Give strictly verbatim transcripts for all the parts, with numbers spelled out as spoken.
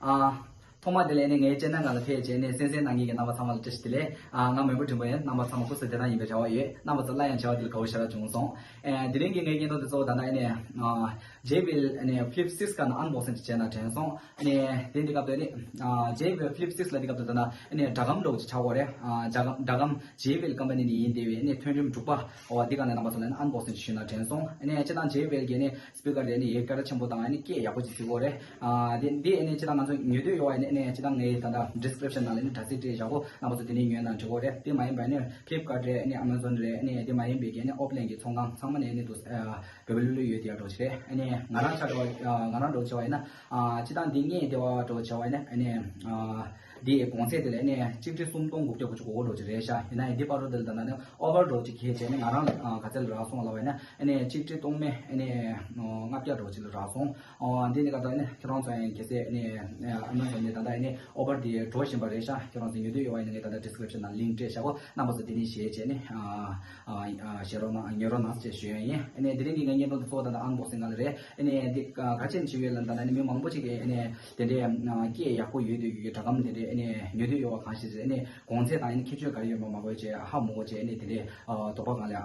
ཨ། ཐོག་མ་དེ་ལས་ནི་ངའི་སྤྱན་སྔ་ལ་ཕེབས་བྱས་ནས་གསན་གཟིགས་གནང་མཁན་གྱི་རྣམ་པ་ཚང་མ་ལ་བཀྲ་ཤིས་བདེ་ལེགས། ཨ། ང་མོན་གྷོ་འབྲིང་པོ་ཡིན། རྣམ་པ་ཚང་མ་སྐུ་གཟུགས་བདེ་ཐང་ཡིན་པའི་རེ་བ་ཡོད། རྣམ་པ་ཚོ་སླར་ཡང་མཇལ་བ་འདི་ལ་དགའ་བོ་ཞེ་དྲག་བྱུང་སོང་། ཨ། དེ་རིང་གི་ངའི་བརྙན་ཐུང་དེ་གཙོ་བོ་ད་ལྟ་ཨ་ནི། ཨ། ཇེ་བྷི་ཨེལ་ཨ་ནི་ཕི་ལིབ་སིགས་ག་ནང་ཨན་བོག་སིང་ཅིག་བྱས་ན་དྲན་སོང་། ཨ་ནི་དེ་འདི་སྐབས་དེ་ནི། ཨ། ཇེ་བྷི་ཨེལ་ཕི་ལིབ་སིགས་ལ་འདི་སྐབས་དེ་ད་ལྟ་ཨ་ནི་སྒྲ་སྒམ་འདྲ་བོ་ཅིག་ཆགས་ཡོད་རེད། ཨ། སྒྲ་སྒམ་སྒྲ་སྒམ་ཇེ་བྷི་ཨེལ་ཀམ་པ་ནི་ནས་ཡིན། དེ་བས་ཨ་ནི་ཐོན་རིམ་དྲུག་པ། འོ། འདི་ག་ནས་རྣམ་པ་ཚོ་ལ་ཨན་བོག་སིང་ཞུས་ན་དྲན་སོང་། ཨ་ནི་སྤྱིར་བཏང་ཇེ་བྷི་ཨེལ་གྱི་ནི་སི་པི་ཀར་དེ་ནི་ཡིག་སྐད་གྲགས་ཆེན་པོ་དང་ཨ་ནི་སྐད་ཡག་པོ་ཅིག་བརྩི་གི་ཡོད་རེད། ཨ། དེ་འདི་ཨ་ནི་སྤྱིར་བཏང་ང་ཚོ་ཉོ་འདོད་ཡོད་པ་ཡིན་ན་ཨ་ནི་སྤྱིར་བཏང་ངའི་ད་ལྟ་ཌི་སི་ཀི་རིབ་ཤན་ནང་ལ་ཨ་ནི་དྲ་ཚིགས་སྤྲད་བཞག་གོ། རྣམ་པ་ཚོ་དེ་ནས་ཉོས་ན་འགྲིག་གི་རེད། དེ་མ་ཡིན་པ་ཨ་ནི་ཕི་ལིབ་ཀར་རེད། ཨ་ནི་ཨ་མ་ཛོན་རེད། ཨ་ནི་དེ་མ་ཡིན་པའི་གི་ཨ་ནི་ཨོབ་ལན་གྱི་ཚོང་ཁང་ཚང་མ་ནས་ཨ་ནི་དུ། ཨ། བོད་ལུ་ལུ་ཡོད་དེ་ཡག་འགྲོ་ཆེ་རེད། ཨ་ནི་ང་རང་ཆ་འགྲོ། ཨ། ང་རང་འགྲོ་ཆེ་བ་ཡིན་ན། ཨ། སྤྱིར་བཏང་འདི་ངས་ལྟེ་བ་འགྲོ་བྱ་བ་ཡིན་ན་ཨ་ནི། ཨ། འདི་གོང་ཚད་དེ་ལ་ཨ་ནི་གཅིག་ཁྲི་སུམ་སྟོང་དགུ་བརྒྱ་དགུ་བཅུ་གོ་གོ་འགྲོ་གི་རེད་ཤག་ཡིན་ན་ཡང་འདི་བར་དུ་དེ་ལ་ད་ནི་ཨོ་ཕར་འགྲོ་གཅིག་ཁྱེད་བྱས་ནས་ང་རང་ལ། ཨ། ག་ཚད་ལ་རག་སོང་ལབ་པ་ཡིན་ན་ཨ་ནི་གཅིག་ཁྲི་སྟོང་མེད་ཨ་ནི་ལྔ་བརྒྱ་འགྲོ་གཅིག་ལ་རག་སོང་། ཨོ། འདི་ནི་ག་ད་ཨ་ནི་ཁྱེད་རང་ཚོ་ཡང་གལ་སྲིད་ཨ་ནི་ཨ་མ་ཛོན་ནས་ད་ལྟ་ཨ་ནི་ཨོ་ཕར་འདི་འགྲོ་བཞིན་པ་རེད་ཤག་ཁྱེད་རང་ཚོ་ཉོ་འདོད་ཡོད་པ་ཡིན་ན་ངས་ད་ལྟ་ཌི་སི་ཀི་རིབ་ཤན་ནང་ལིང་ཀི་སྤྲད་བཞག་གོ། རྣམ་པ་ཚོ་དེ་ནས་གཞས་བྱས་ནས། ཨ། ཨ། ཨ། བཞེས་རོགས་གནང་། ཉོ་རོགས་གནང་ཞེས་ཞུ་ཡ་ཡིན། ཨ་ནི་དེ་རིང་གི་ངའི་བརྙན་ཐུང་དེ་གཙོ་བོ་ད་ལྟ་ཨན་བོག་སིང་སྒང་ལ་རེད། ཨ་ནི་འདི་ག་ཅན་བྱེད་ཡོད་ལ་ད་ལྟ་ནི་མི་མང་པོ་ཅིག་གིས་ཨ་ནི་དེ་འདྲའི་སྐད་ཡག་པོ་ཡོད་དུས་ཀྱི་སྒྲ་སྒམ་དེ་འདྲའི་ཨ་ནི་ཉོ་འདོད་ཡོད་པ་གང་ཞིག་རེད། ཨ་ནི་གོང་ཚད་དང་ཨ་ནི་ཁྱད་ཆོས་ག་རེ་ཡོད་པ་མ་གོ་བྱས་ཧ་མ་གོ་བྱས་ཨ་ནི་དེ་འདྲའི་དོགས་པ་སྒང་ལ་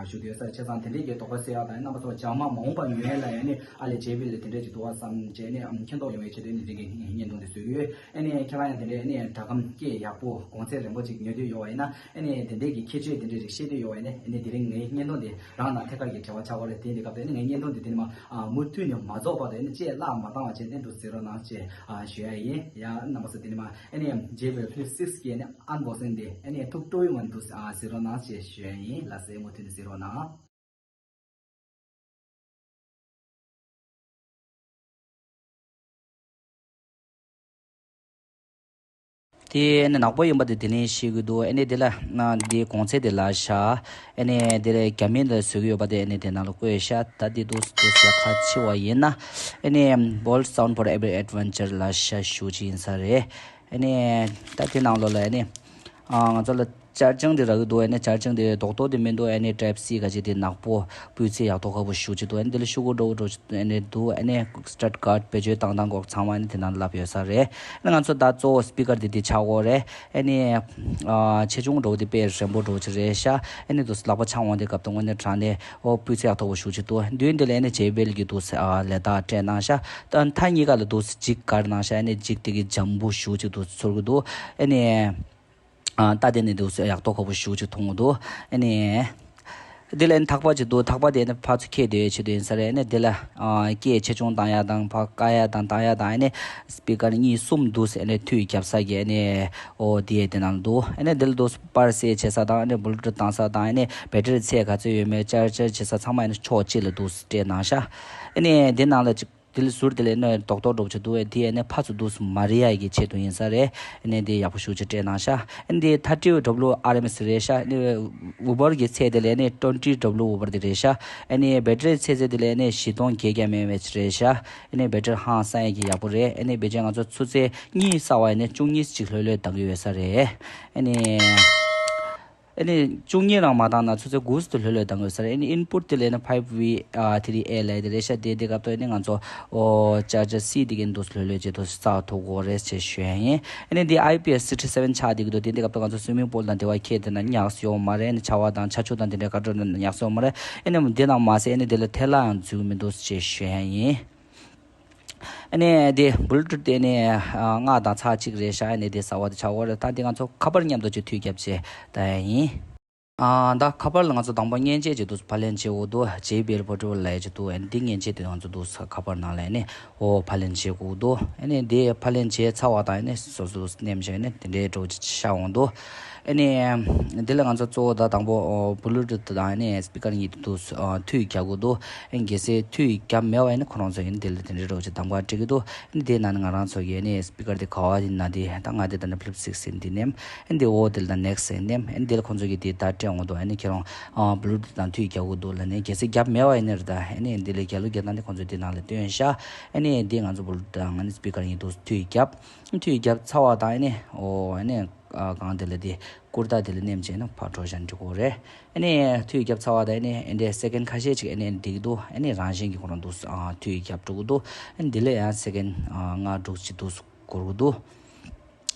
ཞུ་འདོད་ས་རེད། བྱས་ཙང་དེ་འདྲའི་གི་དོགས་པ་སེལ་ཡག་དང་། རྣམ་པ་ཚོ་རྒྱ་མ་མ་འོངས་པ་ཉོ་ཡ་ལ་ཡ་ནི་ཨ་ལས་ཇེ་བྷི་ཨེལ་དེ་འདྲ་ཅིག་འདུག་བསམ་བྱས་ནས་མཁྱེན་རྟོགས་ཡོང་བའི་ཆེད་དུ་ནི་དེ་གི་བརྙན་ཐུང་དེ་བཟོས་ཡོད། ཨ་ནི་ཁྱེད་རང་ཡང་དེ་འདྲའི་ཨ་ནི་སྒྲ་སྒམ་སྐད་ཡག་པོ་གོང་ཚད་རན་པོ་ཅིག་ཉོ་འདོད་ཡོད་པ་ཡིན་ན། ཨ་ནི་དེ་འདྲའི་གི་ཁྱད་ཆོས་དེ་འདྲའི་རིགས་ཤེས་འདོད་ཡོད་པ་ཡིན་ན། ཨ་ནི་དེ་རིང་ངའི་བརྙན་ཐུང་དེ་རང་དང་ཐད་ཀར་གྱི་འབྲེལ་བ་ཆགས་པ་རེད། དེ་འདི་སྐབས་དེ་ཨ་ནི་ངའི་བརྙན་ཐུང་དེ་དེ་ནི་མ། ཨ། མུ་མཐུད་ནས་མ་རྫོགས་བར་དུ་ཨ་ནི་ཅིག་བརླག་མ་བཏང་བ་བྱས་ནས་འདུག་གཟིགས་རོགས་གནང་ཞེས། ཨ། ཞུ་ཡ་ཡིན། ཡ། རྣམ་པ་ཚོ་དེ་ནི་མ་ཨ་ནི་ཇེ་བྷི་ཨེལ་ཕི་ལིབ་སིགས་ཀྱི་ཨ་ནི་ཨན་བོག་སིང་དེ་ཨ་ནི་ཐུགས་སྤྲོ་ཡོང་བ་འདུག། ཨ། གཟིགས་རོགས་གནང་ཞེས་ཞུ་ཡ་ཡིན། ལགས་སེ། མུ་མཐུད་ནས་གཟིགས་རོགས་གནང་། དེ་ནི་ནག་པོ་ཡིན་པ་དེ་དེ་ནས་ཤེས་ཀྱི་འདུག། ཨ་ནི་དེ་ལ་ན་དེ་གོང་ཚད་དེ་ལ་ཤ། ཨ་ནི་དེ་ལ་རྒྱ་མིང་ལ་བཟོ་གི་ཡོད་པ་དེ་ཨ་ནི་དེ་ནང་ལ་བཀོད་ཤག། ད་དེ་འདུག་འདུག་ཟེར་ཁ་ཕྱེ་བ་ཡིན་ན། ཨ་ནི་Bold sound for every adventure ལ་ཤ་ཞུ་ཅི་ཡིན་ས་རེད། ཨ་ནི་ད་དེ་ནང་ལོགས་ལ་ཨ་ནི་ང་ཚོ་ལ་ཅར་ཅང་དེ་རག་གི་འདུག། ཨ་ནི་ཅར་ཅང་དེ་རྡོག་རྡོག་དེ་མི་འདུག། ཨ་ནི་Type-C ག་ཅིག་དེ་ནག་པོ་སྤུས་ཚད་ཡག་ཐོག་ཁ་པོ་ཞེ་ཅིག་འདུག། ཨ་ནི་དེ་ལ་ཤོག་གུ་འདྲ་བོ་འདྲ་བོ་ཅིག་ཨ་ནི་འདུག། ཨ་ནི་Strat Guard བེད་སྤྱོད་བཏང་སྟངས་སྐོར་ཚང་མ་ཨ་ནི་དེ་ནང་ལ་ལབ་ཡོད་ས་རེད། ཨ་ནི་ང་ཚོ་ད་གཙོ་བོ་སི་པི་ཀར་དེ་དེ་ཆགས་ཀྱི་ཡོད་རེད། ཨ་ནི་ཨ་ཆེ་ཆུང་འདྲ་བོ་དེ་དཔེ་རན་པོ་འདྲ་བོ་ཅིག་རེད་ཤག། ཨ་ནི་དུ་ལག་པ་འཆང་འོང་དུས་སྐབས་དུ་དངོས་གནས་དྲང་གནས་ཨོ་སྤུས་ཚད་ཡག་ཐོག་པོ་ཞེ་ཅིག་འདུག། མདུན་དེ་ལ་ཨ་ནི་ཇེ་བྷི་ཨེལ་གྱི་དུ་ཨ་ལས་རྟགས་སྤྲད་གནང་ཤག། ད་མཐའ་གཉིས་ཀ་ལ་དུ་འཇིགས་དཀར་གནང་ཤག། ཨ་ནི་འཇིགས་དེ་གི་འཇམ་པོ་ཞེ་ཅིག་དུ་ཚོར་གི་འདུག། ཨ་ནི། ཨ། ད་དེ་ནི་འདུག་སེ་ཡག་ཐོག་ཁ་པོ་ཞེ་ཅིག་མཐོང་གི་འདུག། ཨ་ནི། དེ་ལ་ཨ་ནི་ཐག་པ་ཅིག་འདུག། ཐག་པ་དེ་ནི་ཕར་ཚུར་འཁྱེར་བསྡད་ཡོད་ཆེད་དུ་ཡིན་ས་རེད། ཨ་ནི་དེ་ལ་ཨ་སྐད་ཆེ་ཆུང་བཏང་ཡ་དང་ཕར་བཀག་ཡ་དང་བཏང་ཡ་དང་། ཨ་ནི་སི་པི་ཀར་གཉིས་གསུམ་འདུག་སེ། ཨ་ནི་མཐུད་རྒྱབ་ས་གི་ཨ་ནི་ཨོ་དེ་དེ་ནང་འདུག། ཨ་ནི་དེ་ལ་འདུག་སེ་པར་སེ་བྱེད་ས་དང་། ཨ་ནི་Bluetooth བཏང་ས་དང་། ཨ་ནི་བེ་ཊི་རི་ཚད་ག་ཚོད་ཡོད་མེད་ཅར་ཅར་བྱེད་ས་ཚང་མ་ཨ་ནི་ཕྱོགས་གཅིག་ལ་འདུག་སེ་སྤྲད་གནང་ཤག། ཨ་ནི་དེ་ནང་ལ་ཅིག་དེ་ལ་ཟུར་དེ་ལ་ནི་རྡོག་རྡོག་འདྲ་པོ་ཅིག་འདུག་པས། དེ་ནི་ཕར་ཚུར་འདུག་སེ་མ་རེག་ཡ་གི་ཆེད་དུ་ཡིན་ས་རེད། ཨ་ནི་དེ་ཡག་པོ་ཞེ་ཅིག་སྤྲད་གནང་ཤག། ཨ་ནི་དེ་ཐར་ཊི་ཌབ་ལུ་ཨར་ཨེམ་ཨེས་རེད་ཤག། ཨ་ནི་ཨུ་བར་གྱི་ཚད་དེ་ལ་ནི་ཊུ་ཝེན་ཊི་ཌབ་ལུ་ཨུ་བར་དེ་རེད་ཤག། ཨ་ནི་བེ་ཊི་རི་ཚད་ཚད་དེ་ལ་ནི་བཞི་སྟོང་བརྒྱད་བརྒྱ་མའི་མའེ་ཆི་རེད་ཤག། ཨ་ནི་བེ་ཊི་རི་ཧང་སང་ཡ་གི་ཡག་པོ་རེད། ཨ་ནི་བེ་ཊི་རི་ང་ཚོ་ཆུ་ཚོད་གཉིས་བསགས་པ་ཡིན་ན་བཅུ་གཉིས་ཅིག་ལྷོད་ལྷོད་གཏོང་གི་ཡོད་ས་རེད། ཨ་ནི། ཨ་ནི་བཅུ་གཉིས་རང་མ་བཏང་ན་ཆུ་ཚོད་དགུ་ཙམ་དུ་ལྷོད་ལྷོད་གཏོང་དགོས་ས་རེད། ཨ་ནི་ཨིན་པུཊ་དེ་ལ་ནི་ཕའིབ་ཝི་ཨ་ཐི་རི་ཨེ་ལབ་དེ་རེད་ཤག། དེ་དེ་སྐབས་ཐོག་ཨ་ནི་ང་ཚོ་ཨོ་ཅར་ཇར་སི་དེ་གི་འདུག་སེ་ལྷོད་ལྷོད་བྱེད་དུ་བསགས་ཐུབ་ཀྱི་ཡོད་རེད་ཅེས་ཞུ་ཡ་ཡིན། ཨ་ནི་དེ་ཨའི་པི་ཨེས་སིག་སི་ཊི་སེ་བེན་ཆགས་དེ་གི་འདུག། དེ་དེ་སྐབས་ཐོག་ང་ཚོ་སུའི་མིང་པུལ་དང་དེ་བ་ཁྱེར་དེ་ན་ཉག་སེ་ཡོད་མ་རེད། ཨ་ནི་ཆར་པ་དང་ཆར་ཆུ་དང་དེ་འདྲའི་ག་འདྲ་ན་ཉག་སེ་ཡོད་མ་རེད། ཨ་ནི་དེ་ནང་མ་ཟད་ཨ་ནི་དེ་ལ་ཐལ་ལ་ཡང་འཛུལ་གི་མི་འདུག་ཅེས་ཞུ་ཡ་ཡིན། ཨ་ནི་དེ་བུ་ལུ་ཊུཐ་དེ་ནི་ཨ་ལྔ་དང་ཚེག་གཅིག་རེད་ཤག། ཨ་ནི་དེ་གསར་པ་དེ་ཆགས་ཀྱི་ཡོད་རེད། ད་དེ་ང་ཚོ་ཁ་པར་མཉམ་དུ་ཅིག་མཐུད་རྒྱབ་བྱས་ད་ཡ་ཡིན། ཨ་ད་ཁ་པར་ལ་ང་ཚོ་དང་པོ་མཉེན་ཆས་ཅིག་འདུག་སེ་ཕབ་ལེན་བྱེད་དགོས་འདུག། ཇེ་བྷི་ཨེལ་པོར་ཊེ་བལ་ལབ་ཡ་ཅིག་འདུག། ཨ་ནི་དེ་མཉེན་ཆས་དེ་ང་ཚོ་འདུག་སེ་ཁ་པར་ནང་ལ་ཨ་ནི་ཨོ་ཕབ་ལེན་བྱེད་དགོས་འདུག། ཨ་ནི་དེ་ཕབ་ལེན་བྱས་ཚར་བ་དང་ཨ་ནི་སོ་སོ་འདུག་སེ་མནན་བྱས་ཨ་ནི་དེ་འདྲའི་འདྲ་པོ་ཅིག་ཤར་འོང་འདུག། ཨ་ནི་འདི་ལ་ང་ཚོ་གཙོ་བོ་ད་དང་པོ་ཨོ་བུ་ལུ་ཊུཐ་དང་ཨ་ནི་སི་པི་ཀར་གཉིས་འདུག་སེ་ཨ་མཐུད་རྒྱག་དགོས་འདུག། ཨ་ནི་གལ་སྲིད་མཐུད་རྒྱབ་མེད་པ་ཡིན་ན་ཁོ་རང་ཚོ་ཡིན་འདི་ལ་དེ་འདྲའི་འདྲ་པོ་ཅིག་གདམ་ག་སྤྲད་ཀྱི་འདུག། ཨ་ནི་དེ་ནང་ནས་ང་རང་ཚོ་གི་ཨ་ནི་སི་པི་ཀར་དེ་ག་བ་ཡིན་ན་དེ་ད་ང་དེ་ད་ནི་ཕི་ལིབ་སིགས་ཡིན་འདི་ནེམ། ཨ་ནི་དེ་འོ་དེ་ལ་ནེག་སི་ཡིན་ནེམ། ཨ་ནི་དེ་ལ་ཁོ་ཚོ་གི་དེ་ད་སྤྲད་འོང་འདུག། ཨ་ནི་ཁྱེད་རང་ཨ་བུ་ལུ་ཊུཐ་དང་མཐུད་རྒྱག་དགོས་འདུག་ལབ་ནས། གལ་སྲིད་རྒྱབ་མེད་པ་ཡིན་ན་རེད་ད། ཨ་ནི་འདི་ལ་རྒྱབ་ལོག་རྒྱབ་སྟངས་དེ་ཁོ་ཚོ་དེ་ནང་ལ་སྟོན་ཤག། ཨ་ནི་དེ་ང་ཚོ་བུ་ལུ་ཊུཐ་དང་ཨ་ནི་སི་པི་ཀར་གཉིས་འདུག་སེ་མཐུད་རྒྱབ། མཐུད་རྒྱབ་ཚར་བ་དང་ཨ་ནི་ཨོ་ཨ་ནི་ཨ་གང་དེ་ལ་དེ་སྐུར་རྟ་དེ་ལ་མནན་བྱས་ན་ཕར་འགྲོ་བཞག་ན་འགྲིག་གི་རེད། ཨ་ནི་མཐུད་རྒྱབ་ཚར་བ་དང་ཨ་ནི་ཨ་འདྲའི་སེ་ཀེན་ཌ་ཁ་ཤས་ཅིག་ཨ་ནི་འགྲིག་འདུག། ཨ་ནི་རང་བཞིན་གྱིས་ཁོ་རང་འདུག་སེ་ཨ་མཐུད་རྒྱབ་འགྲོ་གི་འདུག། ཨ་ནི་འདི་ལ་ཡང་སེ་ཀེན་ཌ་ཨ་ལྔ་དྲུག་ཅིག་འདུག་སེ་ འགོར་གི་འདུག་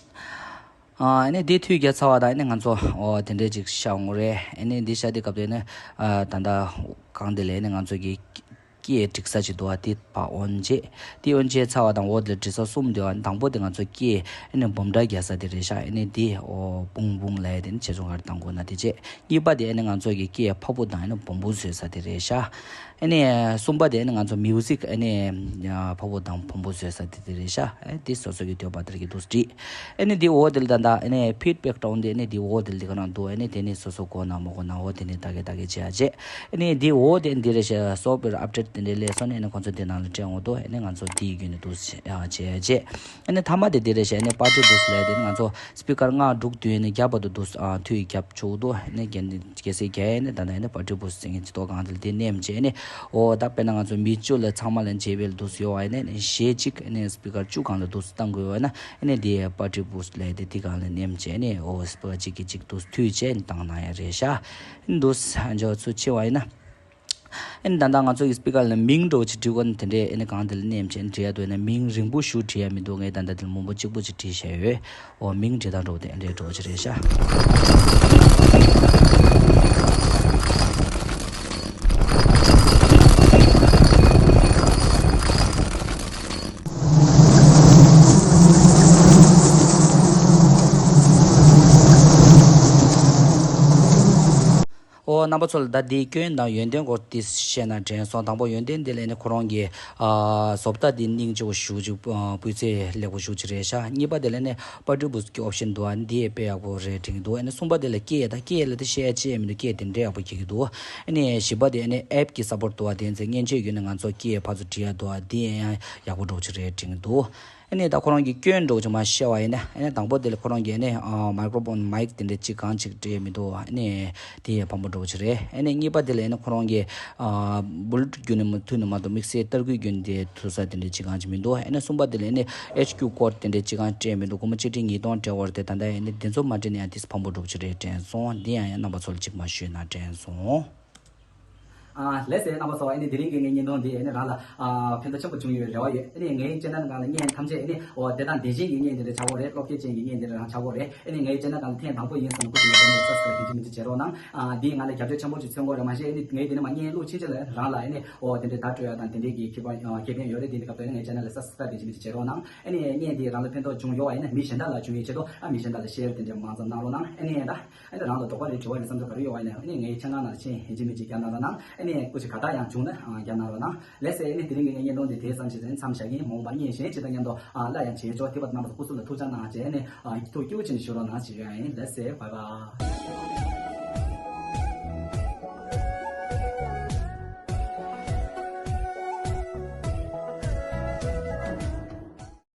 ཨ་ནི་འདི་མཐུད་རྒྱག་ཚར་བ་དང་ཨ་ནི་ང་ཚོ་ཨོ་དེ་འདྲས་ཅིག་ཤར་འོང་རེད། ཨ་ནི་འདི་ཤར་དུས་སྐབས་དུ་ཨ་ནི་ཨ་ད་ལྟ་གང་དེ་ལས་ཨ་ནི་ང་ཚོ་གི་སྐད་སྒྲིག་ས་ཅིག་འདུག་བ། དེ་ཕར་འོན་བྱས་དེ་འོན་བྱས་ཚར་བ་དང་ཨོ་དེ་ལ་སྒྲིག་ས་གསུམ་འདུག་བ། དང་པོ་དེ་ང་ཚོ་སྐད་ཨ་ནི་སྦོམ་སྒྲ་རྒྱག་ས་དེ་རེད་ཤག་ཨ་ནི་དེ་ཨོ་བུང་བུང་ལབ་ཡ་དེ་ནི་ཆེ་ཆུང་ག་རེ་བཏང་དགོས་ན་དེ་བྱས། གཉིས་པ་དེ་ཨ་ནི་ང་ཚོ་གི་སྐད་ཕ་བུ་དང་ཨ་ནི་སྦོམ་བུ་བཟོས་ས་དེ་རེད་ཤག་ཨ་ནི་གསུམ་པ་དེ་ཨ་ནི་ང་ཚོ་མིའུ་ཟིག་ཨ་ནི་ཕ་བུ་དང་སྦོམ་བུ་བཟོས་ས་དེ་དེ་རེད་ཤག་ཨ་དེ་སོ་སོ་གི་འདོད་པ་ལྟར་གྱི་འདུག་སེ་བྲིས། ཨ་ནི་དེ་འོ་དེ་ལ་ད་ལྟ་ཨ་ནི་ཕིཌ་བེག་སྤྲོད་དེ་ཨ་ནི་དེ་འོ་དེ་ལ་དེ་ག་རང་འདུག་ཨ་ནི་དེ་ནི་སོ་སོ་དགོས་ན་མ་དགོས་ན་འོ་དེ་ནི་ད་གེ་ད་གེ་བྱེད་ཡ་བྱེད། ཨ་ནི་དེ་འོ་དེ་འདི་རེད་ཤག་སོཕ་ཝེར་ཨབ་ཌེཊ་དེ་འདྲ་སླེབས་སོང་ནས་ཨ་ནི་ཁོང་ཚོ་དེ་ནང་ལ་སྤྲད་འོང་དུས་ཨ་ནི་ང་ཚོ་དེའི་བརྒྱུད་ནས་འདུག་སེ་བྱེད་ཡ་བྱེད། ཨ་ནི་མཐའ་མ་དེ་འདི་རེད་ཤག་ཨ་ནི་པར་ཊི་བུ་སི་ལབ་དེ་ནི་ང་ཚོ་སི་པི་ཀར་ལྔ་དྲུག་བདུན་ནས་བརྒྱབ་པ་དུ་འདུག་ཨ་མཐུད་རྒྱབ་ཆོག་འདུག་ཨ་ནི་རྒྱན་གལ་སྲིད་རྒྱག་ཡ་ནི་ད་ལྟ་ཨ་ནི་པར་ཊི་བུ་སི་ཟེར་མཁན་ཅིག་འདུག་སྒང་དེ་ལ་དེ་མནན་བྱས་ཨ་ནི་ཨོ་ད་དཔེར་ན་ང་ཚོ་མི་བཅུ་ལ་ཚང་མ་ལ་མཇལ་བའི་འདུག་སེ་ཡོད་བ། ཨ་ནི་གཞས་གཅིག་ཨ་ནི་སི་པི་ཀར་བཅུ་སྒང་ལ་འདུག་སེ་བཏང་དགོས་ཡོད་ན་ཨ་ནི་དེ་པར་ཊི་བུ་སི་ལབ་དེ་དེ་སྒང་ལ་མནན་བྱས་ཨ་ནི་ཨོ་སི་པི་ཀར་གཅིག་གིས་གཅིག་འདུག་སེ་མཐུད་བྱས་བཏང་གནང་ཡ་རེད་ཤག་ཨ་ནི་འདུག་སེ་ཨ་འཇོག་ཚུལ་ཕྱེ་བ་ཡིན་ན། ཨ་ནི་ད་ལྟ་ང་ཚོ་གི་སི་པི་ཀར་ལ་མིང་འདྲ་བོ་ཅིག་བྲིས་དགོས་ན་དེ་འདྲས་ཨ་ནི་སྒང་དེ་ལ་མནན་བྱས་ཨ་ནི་བྲིས་ཡ་འདུག་ཨ་ནི་མིང་རིང་པོ་ཞིག་བྲིས་ཡ་མི་འདུག་ངས་ད་ལྟ་དེ་ལ་མང་པོ་གཅིག་པོ་ཅིག་བྲིས་བཞག་ཡོད། འོ་མིང་བྲིས་སྟངས་འདྲ་བོ་དེ་འདྲས་འདྲ་བོ་ཅིག་རེད་ཤག་ཨོ་རྣམ་པ་ཚོ་ལ་ད་འདིའི་སྐྱོན་དང་ཡོན་ཏན་སྐོར་ཏོག་ཙམ་བཤད་ན་དྲན་སོང་། དང་པོ་ཡོན་ཏན་དེ་ལ་ནི་ཁོ་རང་གི་ཨ་བཟོ་ལྟ་འདི་སྙིང་རྗེ་པོ་ཞེ་པོ་ཅིག་ཨ་སྤུས་ཚད་ལེགས་པོ་ཞེ་པོ་ཅིག་རེད་ཤག་གཉིས་པ་དེ་ལ་ནི་པར་ཊི་བུ་སི་གི་ཨོབ་ཤན་འདུག་ཨ་འདི་དཔེ་ཡག་པོ་རེད་དྲན་གྱི་འདུག་ཨ་ནི་གསུམ་པ་དེ་ལ་སྐད་ད་སྐད་ལ་དེ་བཤད་ཡ་ཅི་ཡང་མི་འདུག་སྐད་དེ་འདྲ་ཡག་པོ་སྐྱེ་གི་འདུག་ཨ་ནི་བཞི་པ་དེ་ཨ་ནི་ཨེབ་ཀྱི་སབ་པོར་ཊི་འདུག་ཨ་དེ་ཚོ་མཉེན་ཆས་བརྒྱུད་ནས་ང་ཚོ་སྐད་ཕར་ཚུར་འབྲི་ཡ་འདུག་ཨ་འདི་ཡང་ཡག་པོ་འདྲ་པོ་ཅིག་རེད་དྲན་གྱི་འདུག་ཨ་ནི་ད་ཁོ་རང་གི་སྐྱོན་འདྲ་པོ་ཅིག་མར་བཤད་པ་ཡིན་ན་ཨ་ནི་དང་པོ་དེ་ལ་ཁོ་རང་གི་ཨ་ནི་ཨ་མའི་ཀྲོ་ཕོན་མའིག་དེ་འདྲ་གཅིག་གང་གཅིག་སྤྲད་མི་འདུག་ཨ་ནི་དེ་ཡང་ཕངས་པོ་འདྲ་པོ་ཅིག་རེད། ཨ་ནི་གཉིས་པ་དེ་ལ་ཨ་ནི་ཁོ་རང་གི་ཨ་བུ་ལུ་ཊུཐ་བརྒྱུད་ནས་མ་མཐུད་ནས་མ་གཏོགས་དམིགས་བསལ་ཏར་སྐུད་བརྒྱུད་ནས་དེ་མཐུད་ས་དེ་འདྲ་གཅིག་གང་གཅིག་མི་འདུག་ཨ་ནི་གསུམ་པ་དེ་ལ་ཨ་ནི་ཨེཆ་ཀིའུ་ཀོཌ་དེ་འདྲ་གཅིག་གང་སྤྲད་མི་འདུག་སྒོར་མོ་ཆིག་ཁྲི་ཉིས་སྟོང་སྤྲད་པ་རེད། དེ་ད་ལྟ་ཨ་ནི་དེ་ཚོ་མ་སྤྲད་ན་ཡང་དེ་ཕངས་པོ་འདྲ་པོ་ཅིག་རེད་དྲན་སོང་། འདི་ཡང་ཡང་རྣམ་པ་ཚོ་ལ་གཅིག་མར་ཞུས་ན་དྲན་སོང་། ཨ་ལགས་སོ་རྣམ་པ་ཚོ། ཨ་ནི་དེ་རིང་གི་ངའི་བརྙན་ཐུང་འདི་ཨ་ནི་རང་ལ་ཨ་ཕན་ཐོགས་ཆེན་པོ་བྱུང་ཡོད་རེ་བ་ཡོད། ཨ་ནི་ངའི་ཆེ་ནལ་སྒང་ལ་བརྙན་ཐམས་ཅད་ཨ་ནི་འོ་བདེ་ཐང་བདེ་ཆེན་གྱི་བརྙན་དེ་འདྲ་ཆགས་ཀྱི་ཡོད་རེད། བློ་སྐྱེད་ཅན་གྱི་བརྙན་དེ་འདྲ་རང་ཆགས་ཀྱི་ཡོད་རེད། ཨ་ནི་ངའི་ཆེ་ནལ་སྒང་ལ་ཐེངས་དང་པོ་ཡིན་ཟེར་ན་སྐུ་མཁྱེན་ནས་སབ་སི་ཀ་རབ་ཡིན་གཅིག་མིན་གཅིག་བྱེད་རོགས་གནང་། ཨ་འདིས་ང་ལ་རྒྱབ་སྐྱོར་ཆེན་པོ་ཅིག་མཚོན་གྱི་ཡོད་རེད། མ་གཞི་ཨ་ནི་ངའི་དེ་ནས་མར་བརྙན་བླུགས་ཕྱིན་ཆད་ལ་རང་ལ་ཨ་ནི་འོ་དེ་འདྲའི་བརྡ་སྤྲོད་ཡ་དང་དེ་འདྲའི་གི་ཁེ་ཕན་ཨ་ཁེ་ཕན་ཡོད་རེད། དེ་འདྲའི་སྐབས་དེ་ངའི་ཆེ་ནལ་ལ་སབ་སི་ཀ་རབ་ཡིན་གཅིག་མིན་གཅིག་བྱེད་རོགས་གནང་། ཨ་ནི་བརྙན་དེ་རང་ལ་ཕན་ཐོགས་བྱུང་ཡོད་པ་ཡིན་ན་མི་གཞན་དག་ལ་བྱུང་ཡོད་ཆེད་དུ་ཨ་མི་གཞན་དག་ལ་ཤེར་དེ་འདྲ་མང་ཙམ་གནང་རོགས་གནང་། ཨ་ནི་ད་ཨ་ནི་རང་ལ་དོགས་པ་རེ་དྲི་བ་རེ་བསམ་ཚུལ་ག་རེ་ཡོད་པ་ཡིན་ན་ཨ་ནི་ངའི་ཆེ་ནལ་ནང་ལ་ཕྱིན་ཡིན་གཅིག་མིན་གཅིག་བརྒྱབ་གནང་རོགས་གནང་། ཨ་ནི་སྐུ་མཁྱེན་ག་ད་ཡང་བྱུང་ན་ཨ་བརྒྱབ་གནང་རོགས་གནང་། ལགས་སོ། ཨ་ནི་དེ་རིང་གི་ངའི་བརྙན་ཐུང་འདི་དེ་ཙམ་ཞིག་ཡིན། མཚམས་བཞག་གི་ཡིན། མ་འོངས་པར་བརྙན་གཞན་ཅིག་དང་མཉམ་དུ་ཨ་སླར་ཡང་མཇལ་ཆོག་དེ་བར་དུ་རྣམ་པ་ཚོ་སྐུ་གཟུགས་ལ་ཐུགས་ཅག་གནང་བྱས་ཨ་ནི་ཨ་ཐུགས་སྐྱོ་ཅན་ཞུ་རོགས་གནང་ཞུ་ཡ་ཡིན། ལགས་སོ། བྷའི་བྷའི།